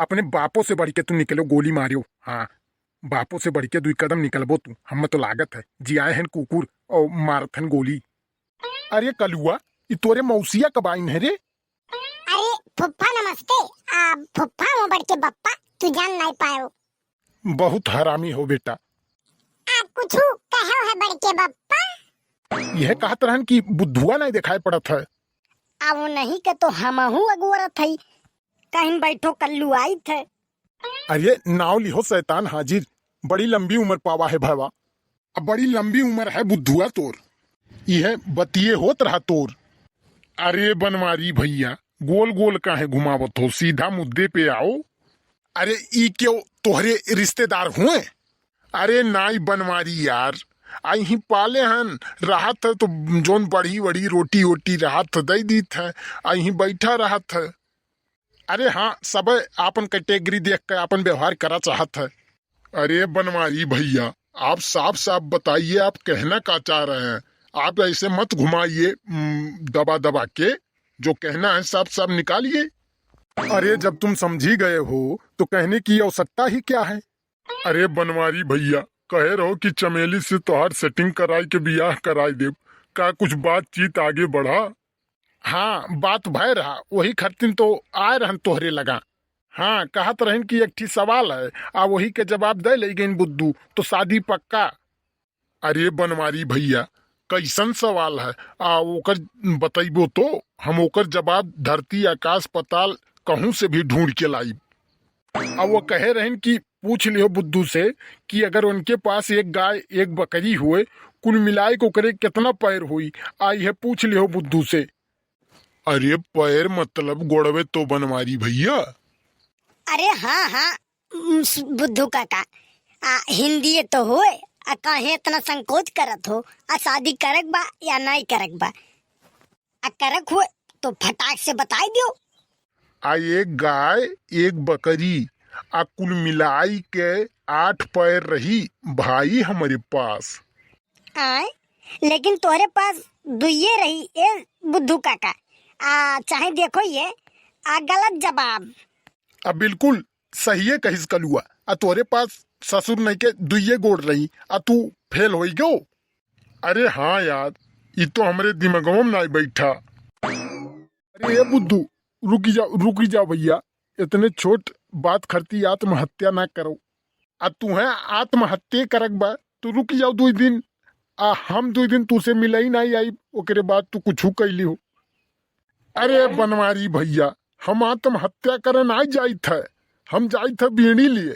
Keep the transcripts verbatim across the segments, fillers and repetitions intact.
अपने बापो से बढ़ के तू निकलो, गोली मारियो। हाँ, बापो से बढ़ के दुई कदम निकलबो तू। हमें तो लागत है, जियाए हन कुकुर और मारत हन गोली। अरे कलुआ, ई तोरे मौसिया कब आइन है रे? अरे फुफ्फा नमस्ते। आ फुफ्फा हो बढ़ के बप्पा, तू जान नहीं पायो। बहुत हरामी हो बेटा। आ कुछू कहो है बढ़ के बप्पा? यह कहत रहन कि बुद्धुआ नहीं दिखाई पड़त है। आ वो नहीं के तो हमहू अगोरत हई, कहीं बैठो कल्लू आइत है। अरे नाव लिहो शैतान हाजिर, बड़ी लंबी उम्र पावा है भवा। अब बड़ी लंबी उम्र है बुद्धुआ तोर, यह बतिये होत रहा तोर। अरे बनवारी भैया, गोल गोल काहे घुमावत हो, सीधा मुद्दे पे आओ। अरे ई क्यों तोहरे रिश्तेदार हुए? अरे नाई बनवारी यार, अहीं पाले हन, रहत है तो जौन बढ़ी वढ़ी रोटी वोटी रहत है, दई दीत है, अहीं बैठा रहत है। अरे हाँ, सब आपन कैटेगरी देख के आपन व्यवहार करा चाहत है। अरे बनवारी भैया, आप साफ साफ बताइए, आप कहना का चाह रहे हैं? आप ऐसे मत घुमाइए, उम, दबा दबा के, जो कहना है साफ साफ निकालिए। अरे जब तुम समझी गए हो तो कहने की आवश्यकता ही क्या है? अरे बनवारी भैया, कहे रहो कि चमेली से तोहार सेटिंग कराई के बियाह कराई देब, का कुछ बातचीत आगे बढ़ा? हाँ, बात भय रहा, वही खरतिन तो आए रहन तोहरे लगा। हाँ, कहत रहन कि एक ठी सवाल है, आ वही के जवाब दे ले गइन बुद्धू, तो शादी पक्का। अरे बनवारी भैया, कैसन सवाल है? आ ओकर बतैबो तो हम ओकर जवाब धरती आकाश पताल कहूँ से भी ढूंढ के लाइब। आ वो कहे रहन कि पूछ लिहो बुद्धू से कि अगर उनके पास एक गाय एक बकरी हुए, कुल मिलाए के ओकरे कितना पैर होई? आ यह पूछ लिहो बुद्धू से। अरे पैर मतलब गोड़वे तो बनवारी भैया। अरे हाँ हाँ, उम, स- बुद्धू काका, आ हिंदी तो होए, आ काहे इतना संकोच करत हो? आ शादी करक बा या नहीं करक बा? आ करक हुए तो फटाक से बताई दियो। आ एक गाय, एक बकरी, आ कुल मिलाई के आठ पैर रही भाई हमरे पास। आय, लेकिन तोहरे पास दुइये रही ए बुद्धू काका। आ चाहे देखो ये, आ गलत जवाब। आ बिल्कुल सहिए कहिस कलुआ, आ तोहरे पास ससुर नहीं के दुइये गोड़ रही, आ तू फेल होई गयो। अरे हाँ यार, ई तो हमरे दिमागवा में नाई बैठा। अरे ए बुद्धू, रुकी जाओ, रुकी जाओ भैया, इतने छोट बात खरती आत्महत्या ना करो। आ तुहें आत्महत्या करक बा, तू रुकी जाओ दुई दिन, आ हम दुई दिन तूसे मिलई नाई आई, ओकरे बाद तू कुछू कैली हो। अरे बनवारी भैया, हम आत्महत्या करे नाई जाइत है, हम जाइत है बीड़ी लिए।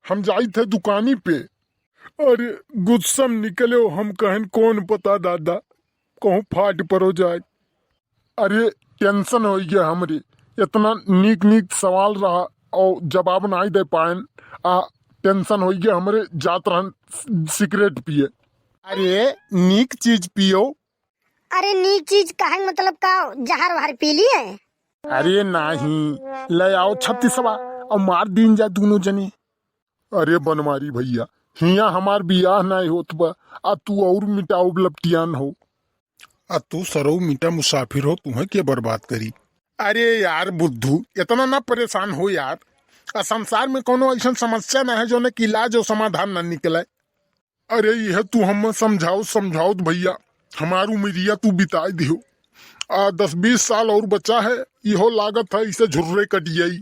हम जाइत है दुकानी पे। अरे गुस्सा में निकले हो, हम कहन कौन पता दादा, कहूँ फाट परो जाए। अरे टेंशन हो गया हमरे, इतना नीक नीक सवाल रहा और जवाब नाई दे पाएन। आ टेंशन हो गया हमरे, जात रहन सिगरेट पिए। अरे नीक चीज पियो। अरे नीक चीज कहे मतलब का, जहर वहर पी लिए? अरे नाही, ले आओ छत्तीसवा और मार दीन जाए दोनों जने। अरे बनवारी भैया, हिया हमार बियाह नाई होत बा, आ तू और मिटाओ लपटियान हो। आ तू सरऊ मिटा मुसाफिर हो, तुहें के बर्बाद करी? अरे यार बुद्धू, इतना ना परेशान हो यार। आ संसार में कोनो ऐसन समस्या ना है जोने के इलाज और समाधान ना निकले। अरे यह तू हमें समझाओ, समझाओ तो भैया, हमार उमरिया तू बिताए दिहो। आ दस बीस साल और बचा है, इहो लागत है इसे झुर्रे कट जाई।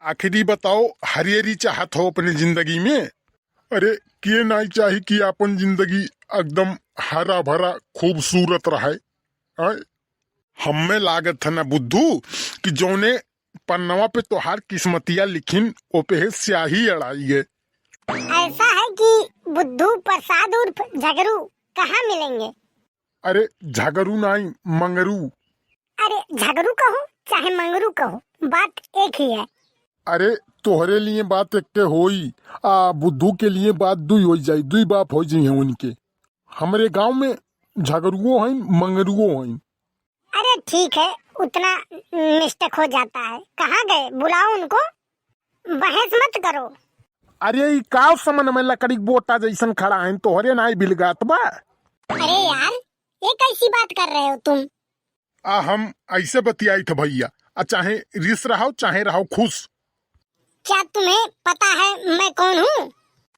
आखिरी बताओ, हरियरी चाहत हो अपनी जिंदगी में? अरे के नाई चाही कि अपन जिंदगी एकदम हरा भरा खूबसूरत रहे? आय? हमें लागत है ना बुद्धू कि जौने पन्नवा पे तोहार किस्मतिया लिखिन, ओपे स्याही अड़ाई है। ऐसा है कि बुद्धू प्रसाद उर्फ झगरू कहाँ मिलेंगे? अरे झगरू नाई, मंगरू। अरे झगरू कहो चाहे मंगरू कहो, बात एक ही है। अरे तोहरे लिए बात एक के होई, आ बुद्धू के लिए बात दुई होई जाई, दुई बाप हो जाई हैं उनके। हमरे गांव में झगरुओ हैं, मंगरुओ हैं। अरे ठीक है, उतना मिस्टेक हो जाता है। कहाँ गए, बुलाओ उनको, बहस मत करो। अरे ई काव समन में लकड़ी के बोटा जैसन खड़ा है, तोहरे नाई बिलगात बा। अरे यार, ये कैसी बात कर रहे हो तुम? आ हम ऐसे बतियाई थे भैया, आ चाहे रिस रहो चाहे रहो खुश। क्या तुम्हें पता है मैं कौन हूँ?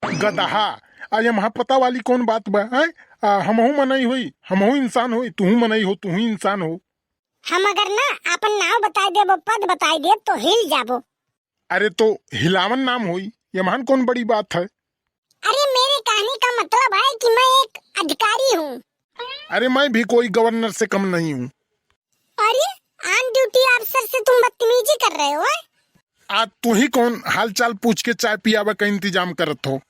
गदहा, अरे महा पता वाली कौन बात बा, हैं? आ, हमहू मनई होई, हमहू इंसान होई, तुहू मनई हो, तुहू इंसान हो। हम अगर ना आपन नाव बताई देबो, पद बताई देब तो हिल जाबो। अरे तो हिलावन नाम होई, यमहन कौन बड़ी बात है? अरे मेरे कहने का मतलब है कि मैं एक अधिकारी हूँ। अरे मैं भी कोई गवर्नर से कम नहीं हूँ। अरे on duty officer से तुम बदतमीजी कर रहे हो, हैं? आ तू ही कौन हालचाल पूछ के चाय पियावे का इंतजाम करत हो?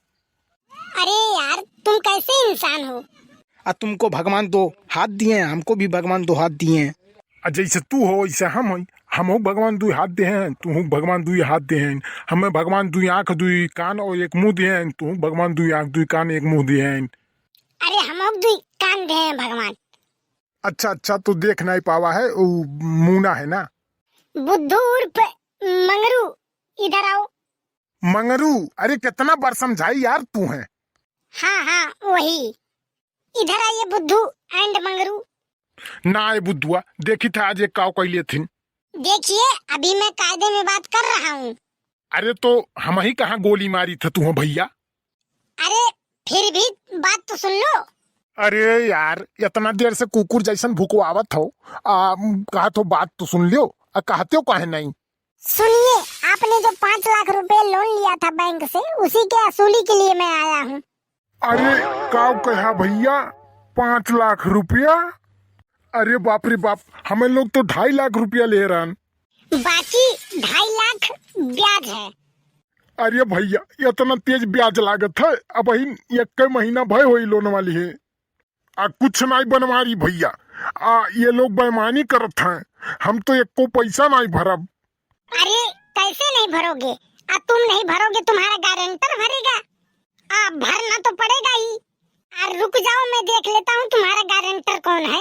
अरे यार, तुम कैसे इंसान हो? आ तुमको भगवान दो हाथ दिए हैं, हमको भी भगवान दो हाथ दिए हैं। आ जैसे तू हो वैसे हम हई, हमहू भगवान दुई हाथ दे हैं, तूहू भगवान दुई हाथ दे हैं, हमें भगवान दुई आँख दुई कान और एक मुँह दे हैं, तूहू भगवान दुई आँख दुई कान एक मुँह दे हैं। अरे हमहू दुई कान दे हैं भगवान। अच्छा अच्छा, तो देख नहीं पावा है, उ मूना है ना? बुद्धू उर्फ मंगरू, इधर आओ। मंगरू, अरे कितना बार समझाई यार तू है। हाँ हाँ वही, इधर आइए बुद्धू and मंगरू। ना ए बुद्धुआ, देखी था आज एक काव कैले थिन। देखिए अभी मैं कायदे में बात कर रहा हूँ। अरे तो हम ही कहाँ गोली मारी था तू भैया? अरे फिर भी बात तो सुन लो। अरे यार, इतना देर से कुकुर जैसन भुकवावत हो, आ, कहा तो बात तो सुन लियो, आ कहते हो काहे नहीं? सुनिए, आपने जो पाँच लाख रुपए लोन लिया था बैंक से, उसी के असूली के लिए मैं आया हूँ। अरे का कहा भैया, पाँच लाख रुपया? अरे बाप रे बाप, हमें लोग तो ढाई लाख रुपया ले रहन। बाकी ढाई लाख ब्याज है। अरे भैया, इतना तेज ब्याज लागत है? अबहिन एक्के महीना भय होई लोन वाली है। आ कुछ नाई बनवारी भैया, आ ये लोग बेईमानी करत हैं, हम तो एको पैसा नाई भरब। अरे कैसे नहीं भरोगे? आ तुम नहीं भरोगे, तुम्हारा गारंटर भरेगा। आ भरना तो पड़ेगा ही। आ रुक जाओ, मैं देख लेता हूँ तुम्हारा गारंटर कौन है।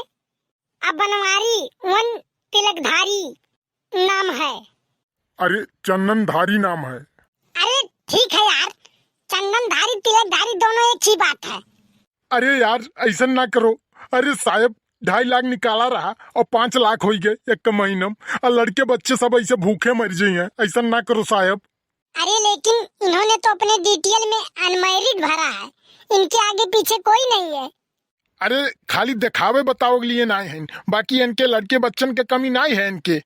आ बनवारी वन तिलकधारी नाम है। अरे चंदनधारी नाम है। अरे ठीक है यार, चंदनधारी तिलकधारी दोनों एक ही बात है। अरे यार, ऐसा ना करो। अरे साहब, ढाई लाख निकाला रहा और पाँच लाख होई गए एक महीना में, और लड़के बच्चे सब ऐसे भूखे मर जाइए, ऐसा ना करो साहब। अरे लेकिन इन्होंने तो अपने डीटीएल में अनमैरिड भरा है, इनके आगे पीछे कोई नहीं है। अरे खाली दिखावे बतावे के लिए नाई हैं, बाकी इनके लड़के बच्चन के कमी नाई है इनके।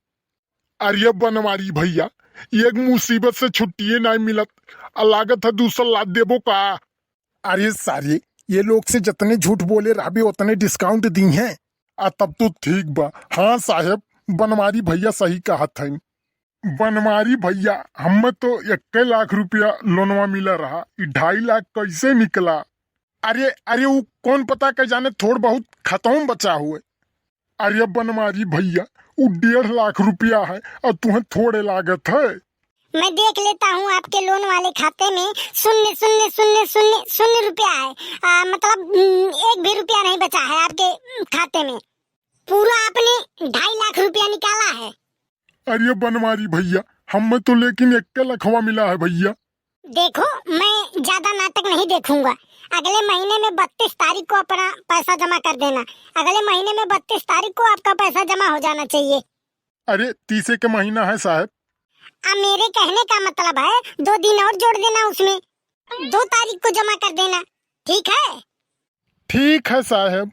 अरे बनवारी भैया, एक मुसीबत से छुट्टिए नाई मिलत, आ लागत है दूसर लाद देबो का? अरे सारे, ये लोग से जितने झूठ बोले रहबे उतने डिस्काउंट दी हैं। आ तब तो ठीक बा। हाँ साहेब, बनवारी भैया सही कहत हैं। बनवारी भैया, हमें तो इक्के लाख रुपया लोनवा मिला रहा, ई ढाई लाख कैसे निकला? अरे अरे, वो कौन पता के जाने, थोड़ बहुत खतौम बचा हुए। अरे बनवारी भैया, वो डेढ़ लाख रुपया है और तुम्हें थोड़े लागत है। मैं देख लेता हूँ आपके लोन वाले खाते में शून्य शून्य शून्य शून्य शून्य रुपया है, आ, मतलब हम्म, एक भी रुपया नहीं बचा है आपके हम्म, खाते में। पूरा आपने ढाई लाख रुपया निकाला है। अरे बनवारी भैया, हमें तो लेकिन इक्के लखवा मिला है भैया। देखो, मैं ज्यादा नाटक नहीं देखूंगा। अगले महीने में बत्तीस तारीख को अपना पैसा जमा कर देना। अगले महीने में बत्तीस तारीख को आपका पैसा जमा हो जाना चाहिए। अरे तीसे के महीना है साहब। आ, मेरे कहने का मतलब है दो दिन और जोड़ देना उसमें, दो तारीख को जमा कर देना, ठीक है? ठीक है साहब।